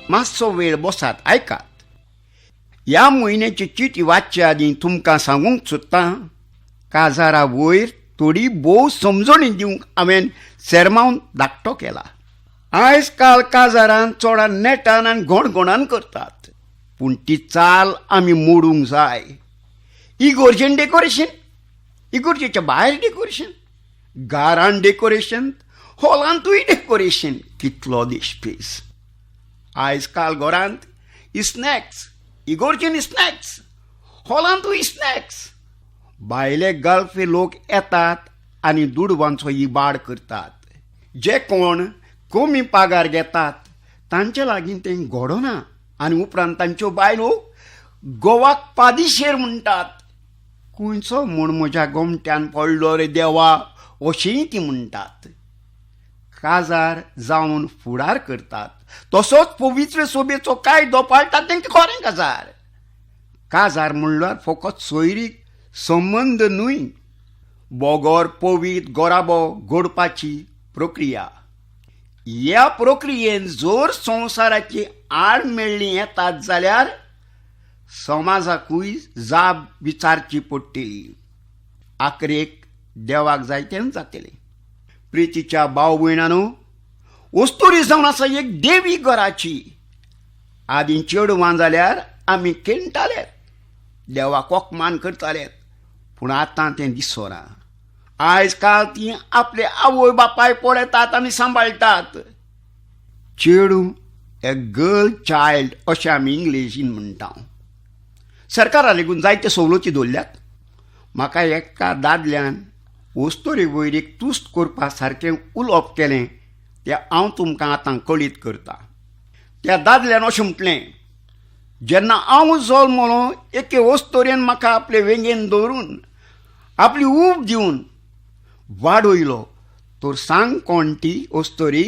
मातसो वेळ बसात, आयकात. ह्या म्हयन्याची चिटी वाचचे आदीं तुमकां सांगूंक सोदतां, काजारा वयर थोडी भोव समजणी दिवंक हांवें सेरमावन धाकटो केला. आयज काल काजारान चोडा नेटान आनी घणघणान करतात, पूण ती चाल आमी मोडूंक जाय. इगोर्जेन डेकोरेशन, इगोर्जेच्या भायर डेकोरेशन, घरान डेकोरेशन, हॉलांतूय डेकोरेशन, कितलो दिसपीस. आयज काल घरांत स्नॅक्स, इगोर्जेन स्नॅक्स, हॉलांतूय स्नॅक्स. भायले गल्फी लोक येतात आनी दुडवांचो इबाड करतात. जे कोण कमी पागार घेतात तांचे लागीं तें घडना आनी उपरांत तांच्यो बायलो गोवाक पादिशेर म्हणटात. खंयचो म्हूण म्हज्या गोमट्यान पडलो रे देवा अशींय ती म्हणटात. काजार जावन फुडार करतात तसोच पवित्र सोबेचो कायदो पाळटात तेंकां खरें काजार. काजार म्हणल्यार फकत सोयरीक संबंद न्हय, बोगोर पवीत गोराबो घडपाची प्रक्रिया. ह्या प्रक्रियेन जर संवसाराची आड मेळ्ळी येतात जाल्यार समाजाकूय जाब विचारची पडटली. आखरेक देवाक जाय तें जातलें. प्रितीच्या भाव भयणानो, वस्तुरी जावन आसा एक देवी घराची. आदीं चेडवां जाल्यार आमी खेळटाले, देवाक अपमान करताले, पूण आतां तें दिसना. आयज काल ती आपले आवय बापाय पळयतात आनी सांबाळटात. चेडूं ए गर्ल चायल्ड अशें आमी इंग्लिशीन म्हणटा. सरकारा लेगून जायते सवलती दवरल्यात. म्हाका एका दादल्यान वस्तुरे वयर एक तुस्त करपा सारकें उलोवप केलें तें हांव तुमकां आतां कळीत करता. त्या दादल्यान अशें म्हटलें, जेन्ना हांव जल्मलो एके वस्तोरेन म्हाका आपले वेंगेन दवरून आपली ऊब दिवन वाडयलो, तर सांग कोण ती अस्तोरी?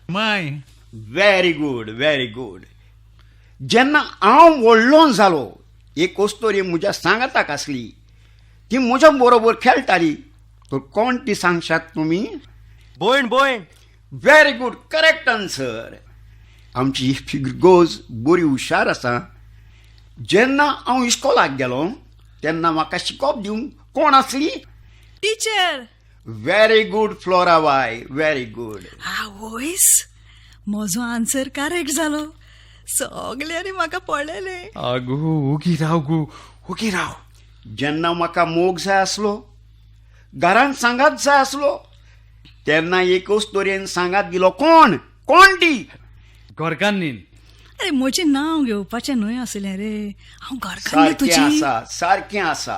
माय. Very good, very good. जेन्ना हांव व्हडलो जालो, एक अस्तोरी म्हज्या सांगाताक आसली, ती म्हज्या बरोबर खेळटाली, तर कोण ती सांगशात तुमी? भयण, भयण. Very good, correct answer. आमची फिगर्ज बरी हुशार आसा. जेन्ना हांव इस्कोलाक गेलो तेन्ना म्हाका शिकोवप दिवंक कोण आसली? टिचर. व्हेरी गूड फ्लोरा बाय, व्हेरी गूड. आवयस, म्हजो आन्सर करेक्ट जालो. सगल्यांनी म्हाका पळयलें. आगो, ओगी राव गो, ओगी राव. जेन्ना म्हाका मोग जाय आसलो, घरांत सांगात जाय आसलो, तेन्ना एक अस्तोरेन सांगात दिलो. कोण कोण ती? घरकान्नीन. अरे, म्हजें नांव घेवपाचें न्हय आसलें रे. हांव घरकान्न सारकें तुजी? आसा, सारकें आसा.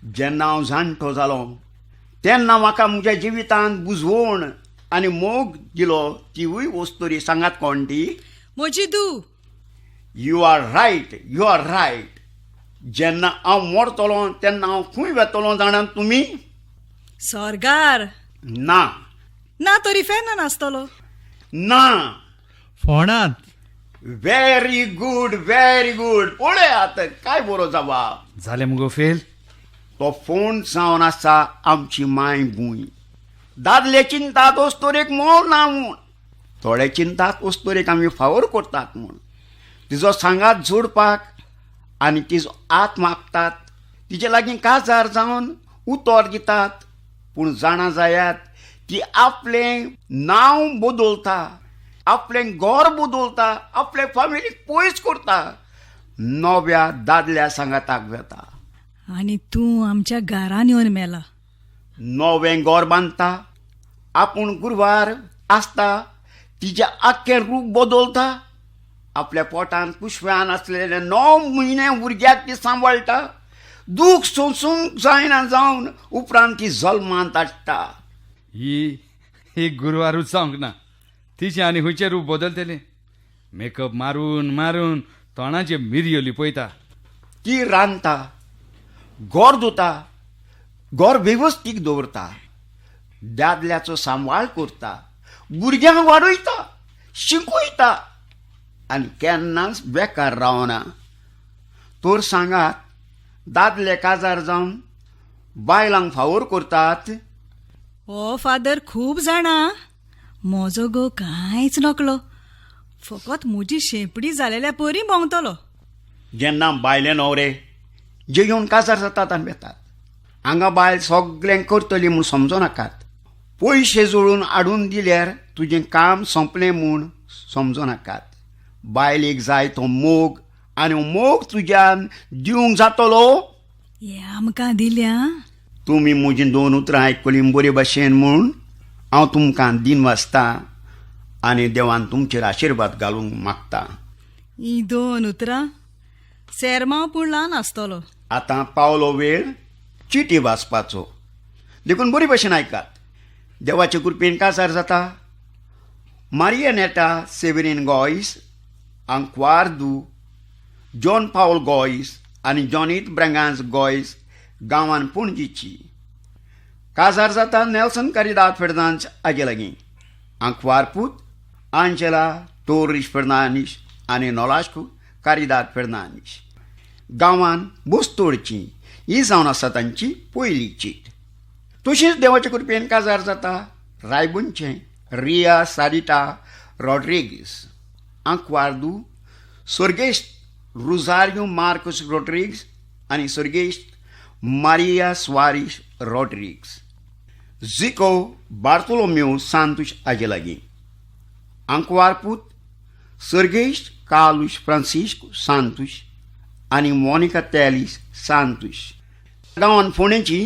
जेन्ना हांव जाणटो जालो तेन्ना म्हाका म्हज्या जिवितांत बुजवण आनी मोग दिलो तिवूय वस्तुरी. सांगात कोण ती? म्हजी दू. You are right, you are right. जेन्ना हांव मरतलो तेन्ना हांव खंय वेतलो जाणात तुमी? सोर्गार. ना. ना तर इफेर्नान आसतलो. ना. फोणांत. Very good, very good. पळयात काय बरो जबाब. जालें मुगो फेल. तो फोन जावन आसा आमची माय भूंय. दादले चिंतात अस्तोरेक मोल ना म्हूण, थोडे चिंतात अस्तोरेक आमी फावोर करतात म्हूण. तिजो सांगात जोडपाक आनी तिजो हात मागतात, तिजे लागीं काजार जावन उतर दितात. पूण जाणा जायात, ती आपलें नांव बदलता, आपलें घर बदलता, आपले फामिलीक पयस करता, नव्या दादल्या सांगाताक वेता. आनी तूं आमच्या घरान येवन मेला. नवें घर बांदता, आपूण गुरवार आसता, तिजें आख्खें रूप बदलता, आपल्या पोटान कुशव्यान आसलेले 9 म्हयने भुरग्याक ती सांबाळटा, दूख सोंसूंक जायना जावन उपरांत ती जल्मांत हाडटा. ही ही गुरवारूच जावंक ना. तिचें आनी खंयचें रूप बदलतलें? मेकअप मारून मारून तोंडाचे मिरयो लिपयता. ती रांदता, घर धुता, घर वेवस्थीक दवरता, दादल्याचो सांबाळ करता, भुरग्यांक वाडयता, शिकयता आनी केन्नाच बेकार रावना. तर सांगात, दादले काजार जावन बायलांक फावोर करतात? हो फादर खूब जाणा. म्हजो घोव कांयच नकलो, फकत म्हजी शेंपडी जालेल्या परी भोंवतलो. जेन्ना बायले न्हवरे जे घेवन काजार जातात आनी वेतात, हांगा बायल सगळें करतली म्हूण समजो नाकात. पयशे जोडून हाडून दिल्यार तुजें काम सोंपलें म्हूण समजो नाकात. बायलेक जाय तो मोग, आनी मोग तुज्यान दिवंक जातलो. हे आमकां दिल्या. तुमी म्हजीं 2 उतरां आयकलीं बरे भाशेन म्हूण हांव तुमकां दिन वाचता आनी देवान तुमचेर आशिर्वाद घालूंक मागता. ही 2 उतरां सेरमांव पूण ल्हान आसतलो. आतां पावलो वेळ चिटी वाचपाचो, देखून बरे भशेन आयकात. देवाचे कृपेन काजार जाता मारिया नेटा सेवरीन गोयस, आंकवारदू जॉन पावल गोयस आनी जॉनीत ब्रँगांस गोयस, गांवान पणजीची. काजार जाता नेल्सन कारिदाद फेर्नांदीस हाजे लागीं, आंकवारपूत आंजेला तोरीश फेर्नांदीस आनी नोलाश्कू कारिदाद फेर्नांदीस, गांवान बोस्तोडची. ही जावन आसा तांची पयली चीट. तशीच देवाचे कृपेन काजार जाता रायबूनचें रिया सारिटा रॉड्रिगीस, आंकवारदू स्वर्गेस्त रुजारियो मार्कस रॉड्रिग्स आनी स्वर्गेस्त मारिया स्वारीश रॉड्रिग्स, झिको बार्तोलोम्यो सांतूश हाजे लागीं, आंकवारपूत सर्गेस्त कार्लूस फ्रांसिस्क सांतूश आनी मोनिका तेलीस सांतूश, गांवान फोंडेची.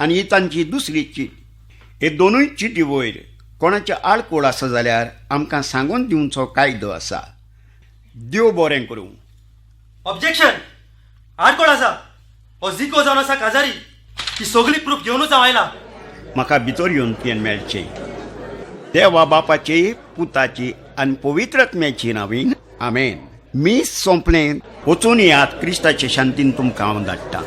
आनी ही तांची दुसरी चीट. हे दोनूय चिटी वयर कोणाचे आडकोड आसा जाल्यार आमकां सांगून दिवचो कायदो आसा. देव बरें करूं. ऑब्जेक्शन! आडकोड आसा. हो झिको जावन आसा काजारी. ही सगळी प्रूफ घेवनूच हांव आयला. म्हाका भितर येवन तुवें मेळचें. देवा बापाची, पुताची आनी पवित्र आत्म्याची नांवीन, आमेन. मीस सोंपलें, वचून येयात. क्रिस्ताचे शांतीन तुमकां हांव धाडटा.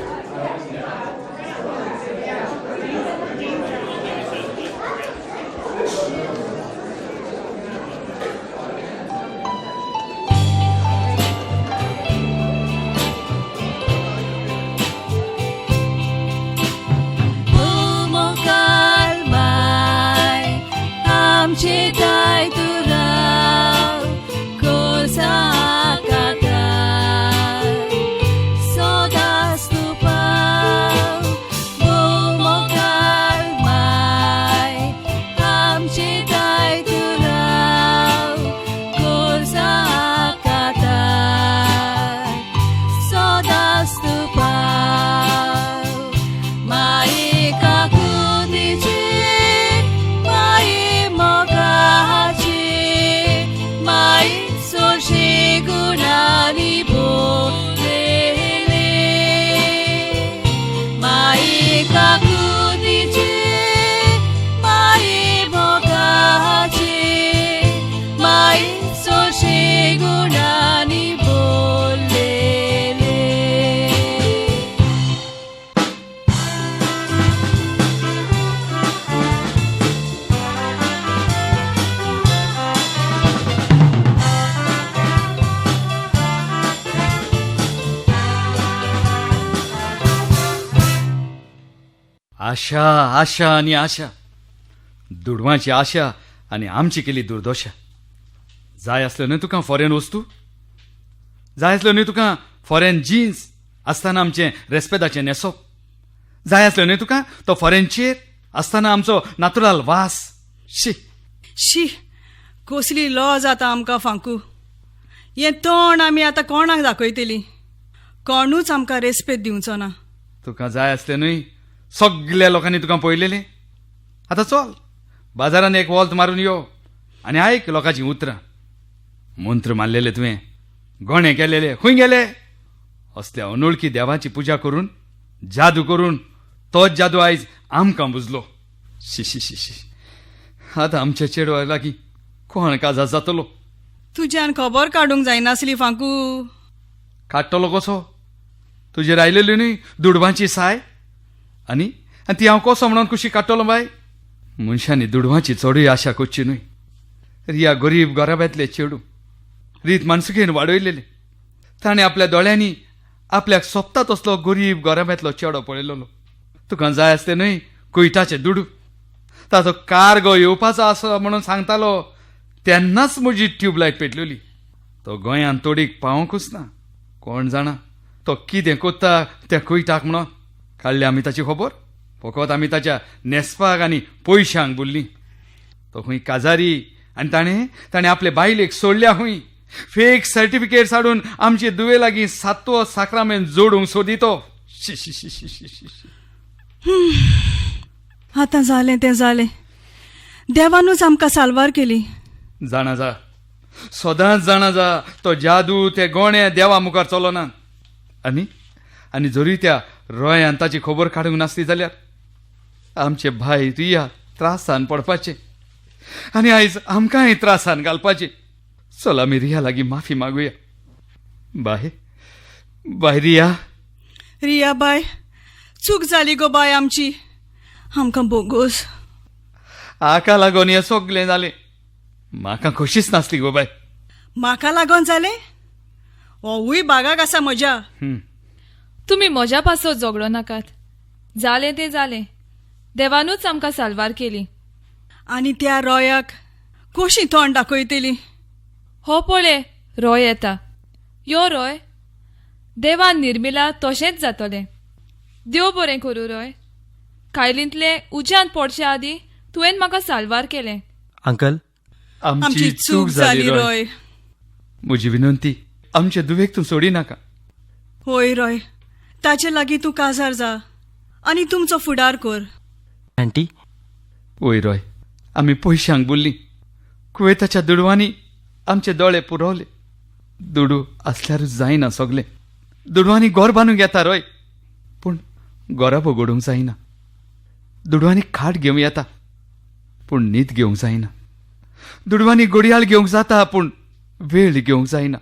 आशा आशा आनी आशा, दुडवांची आशा आनी आमची केली दुर्दशा. जाय आसल्यो न्हय तुका फॉरेन वस्तू, जाय आसल्यो न्हय तुका फॉरेन जिन्स आसतना आमचें रेस्पेदाचें न्हेसप, जाय आसल्यो न्हय तुका तो फॉरेन चेर आसतना आमचो नातुराल वास. शी शी, कसली लॉज आतां आमकां फांकू. हें तोंड आमी आतां कोणाक दाखयतली? कोणूच आमकां रेस्पेद दिवचो ना. तुका जाय आसलें न्हय सगल्या लोकांनी तुका पळयलेलें. आतां चल बाजारान एक वॉल्त मारून यो आनी आयक लोकांचीं उतरां. मंत्र मारलेले तुवें, गोणे केलेले, खंय गेले? असल्या अनोळखी देवाची पुजा करून, जादू करून तोच जादू आयज आमकां बुजलो. शी शी शी शी, आतां आमच्या चेडवा लागीं कोण काजार जातलो? तुज्यान खबर काडूंक जायनासली फांकू. काडटलो कसो? तुजेर आयलेली न्हय दुडवांची साय, आनी आनी ती हांव कसो म्हणून कुशी काडटलो बाय? मनशांनी दुडवांची चडूय आशा करची न्हय. रिया गरीब घराब्यांतले चेडूं, रीत मानसुकेन वाडयलेले. ताणें आपल्या दोळ्यांनी आपल्याक सोबता तसलो गरीब घराब्यांतलो चेडो पळयलेलो. तुका जाय आसलें न्हय कुयटाचे दुडू, ताचो कार्गो येवपाचो आसा म्हणून सांगतालो तेन्नाच म्हजी ट्यूबलायट पेटलेली. तो गोंयांत तोडीक पावोंकूच ना. कोण जाणा तो कितें कोत्ता त्या कुयटाक म्हणून. काडली आमी ताची खबर, फकत आमी ताच्या न्हेसपाक आनी पयशांक बुल्ली. तो खंय काजारी आनी ताणें ताणें आपले बायलेक सोडल्या खंय. फेक सर्टिफिकेट्स हाडून आमचे दुवे लागीं सातवो साक्रामेन जोडूंक सोदी तो. शी शी शी शी शी शी. आतां जालें तें जालें, देवानूच आमकां साल्वार केली. जाणा जा, सदांच जाणा जा, तो जादू ते गोणे देवा मुखार चलोना. आनी आनी जरी त्या रोयान ताची खबर काडूंक नासली जाल्यार आमचे भाय रिया त्रासान पडपाचे आनी आयज आमकांय त्रासान घालपाचे. चल आमी रिया लागीं माफी मागुया. बाय बाय रिया. रिया बाय, चूक जाली गो बाय आमची, आमकां बोगोस. हाका लागून हें सगलें जालें. म्हाका खोशीच नासली गो बाय. म्हाका लागून जालें? होवूय बागाक आसा म्हज्या. तुमी म्हज्या पासत झगडो नाकात. जालें तें जालें, देवानूच आमकां साल्वार केली. आनी त्या रोयाक कशी तोंड दाखयतली? हो पळय रोय येता. यो रोय, देवान निर्मिला तशेंच जातलें. देव बरें करूं रोय. कायलींतले उज्यांत पडचे आदीं तुवें म्हाका साल्वार केलें. अंकल, आमची चूक जाली रोय. म्हजी विनंती, आमचे दुवेक तूं सोडी नाका. होय रोय, ताचे लागीं तूं काजार जा आनी तुमचो फुडार कर. आंटी. वय रोय, आमी पयशांक बुल्ली. कुवेताच्या दुडवांनी आमचे दोळे पुरवले. दुडू आसल्यारूच जायना सगलें. दुडवांनी गोर बांदूंक येता रोय, पूण गोराबो घडोवंक जायना. दुडवांनी खाट घेवं येता, पूण न्हीद घेवंक जायना. दुडवांनी घडयाळ घेवंक जाता, पूण वेळ घेवंक जायना.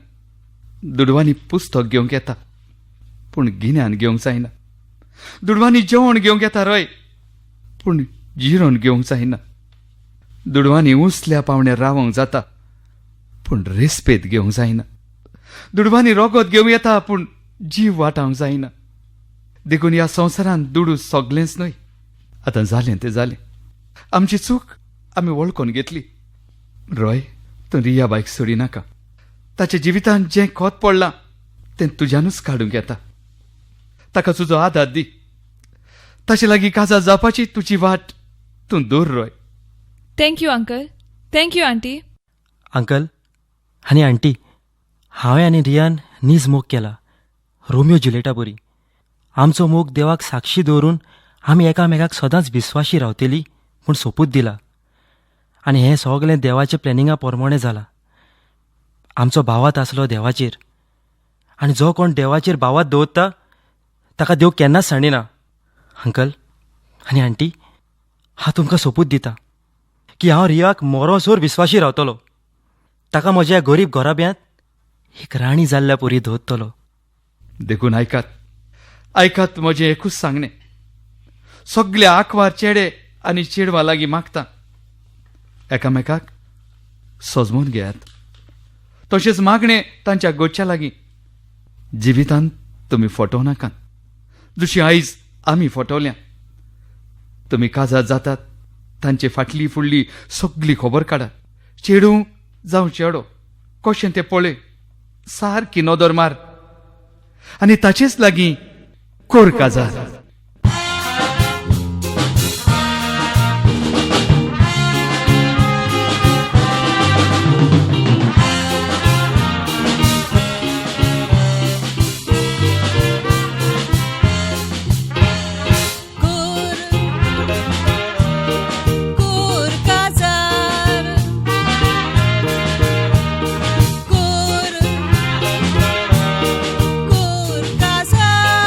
दुडवांनी पुस्तक घेवंक येता पूण गिन्यान घेवंक जायना. दुडवांनी जेवण घेवंक येता रोय पूण जिरोवन घेवंक जायना. दुडवांनी उंचल्या पावण्यार रावंक जाता पूण रेस्पेद घेवंक जायना. दुडवांनी रोगत घेवंक येता पूण जीव वाटावंक जायना. देखून ह्या संवसारांत दुडू सगलेंच न्हय. आतां जालें तें जालें. आमची चूक आमी वळखून घेतली. रोय, तूं रिया बायक सोडी नाका. ताच्या जिवितांत जें खत पडलां तें तुज्यानूच काडूंक येता. ताका तुजो आदार दी. ताचे लागीं काजार जावपाची तुजी वाट तूं दूर Roy. Thank you uncle, thank you aunty. Uncle आनी आंटी, हांवें आनी रियान नीज मोग केला, रोमियो जुलियटा बरी. आमचो मोग देवाक साक्षी दवरून आमी एकामेकाक सदांच विस्वाशी रावतली म्हूण सोपूत दिला. आनी हें सगलें देवाच्या प्लॅनिंगा प्रमाणें जालां. आमचो भावात आसलो देवाचेर, आनी जो कोण देवाचेर भावात दवरता ताका देव केन्नाच सांडिना. अंकल आनी आंटी, हांव तुमकां सोपूत दिता की हांव रियाक मरोसर विस्वाशी रावतलो. ताका म्हज्या गरीब घराब्यांत एक राणी जाल्ल्या परी दवरतलो. देखून आयकात, आयकात म्हजें एकूच सांगणें. सगळे आंकवार चेडे आनी चेडवां लागीं मागता, एकामेकाक सजमून घेयात. तशेंच मागणें तांच्या गोच्या लागीं, जिवितांत तुमी फटोवं नाकात जशी आयज आमी फटवल्या. तुमी काजार जातात तांचे फाटली फुडली सगली खबर काडात. चेडूं जावं चेडो कशें तें पळय, सारकी नदर मार आनी ताचेच लागीं कोर काजार. कोर काजार, कोर, कोर काजार.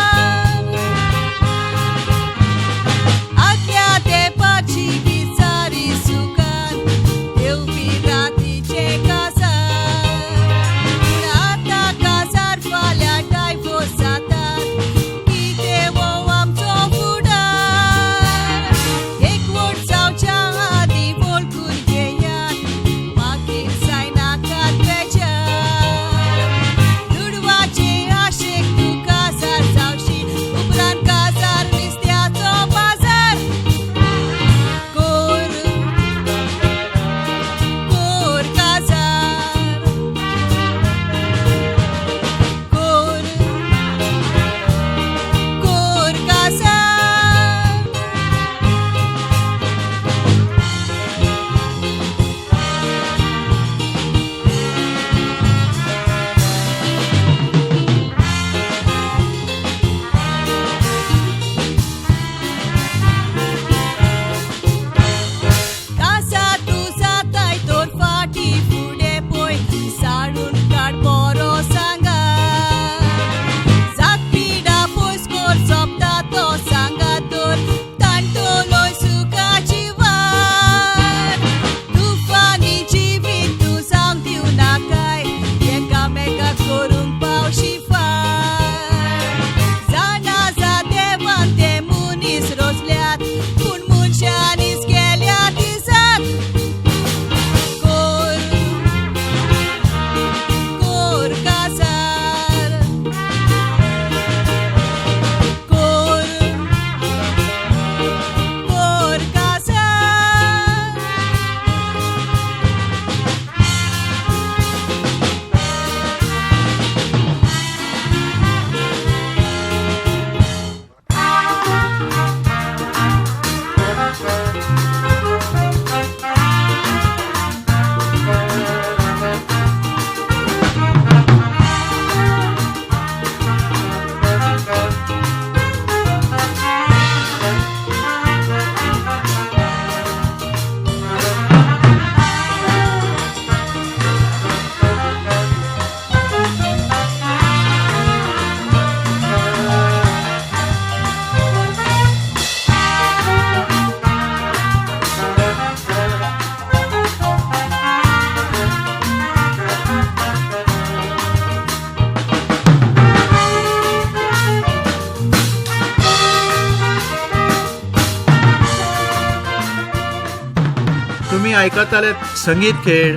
तुमी आयकताले संगीत खेळ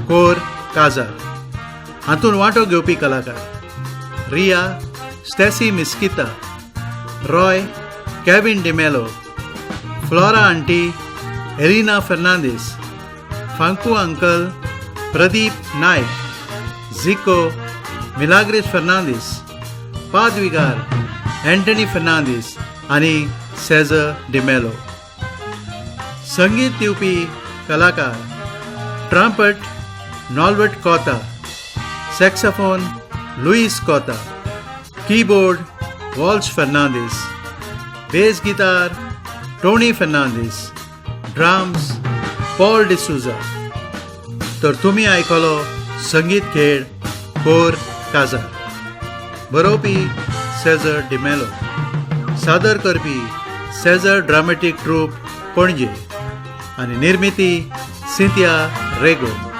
कोर काजार. हातूंत वांटो घेवपी कलाकार Riya, Stacy Misquita, Roy, Kevin D'Mello, Flora aunty, Elina Fernandes, Franco uncle, Pradeep Naik, Zico, Milagres Fernandes, Padvigar, Antony Fernandes आनी सेजर डिमेलो. संगीत दिवपी कलाकार trumpet Nolbert Cota, saxophone Luis Cota, keyboard Walsh Fernandes, bass guitar Tony Fernandes, drums Paul D'Souza. तर तुमी आयकलो संगीत खेळ कोर काजार. बरोवपी सेजर डिमेलो, सादर करपी सेजर ड्रामेटीक ट्रूप पणजे आनी निर्मिती सिंथिया रेगो.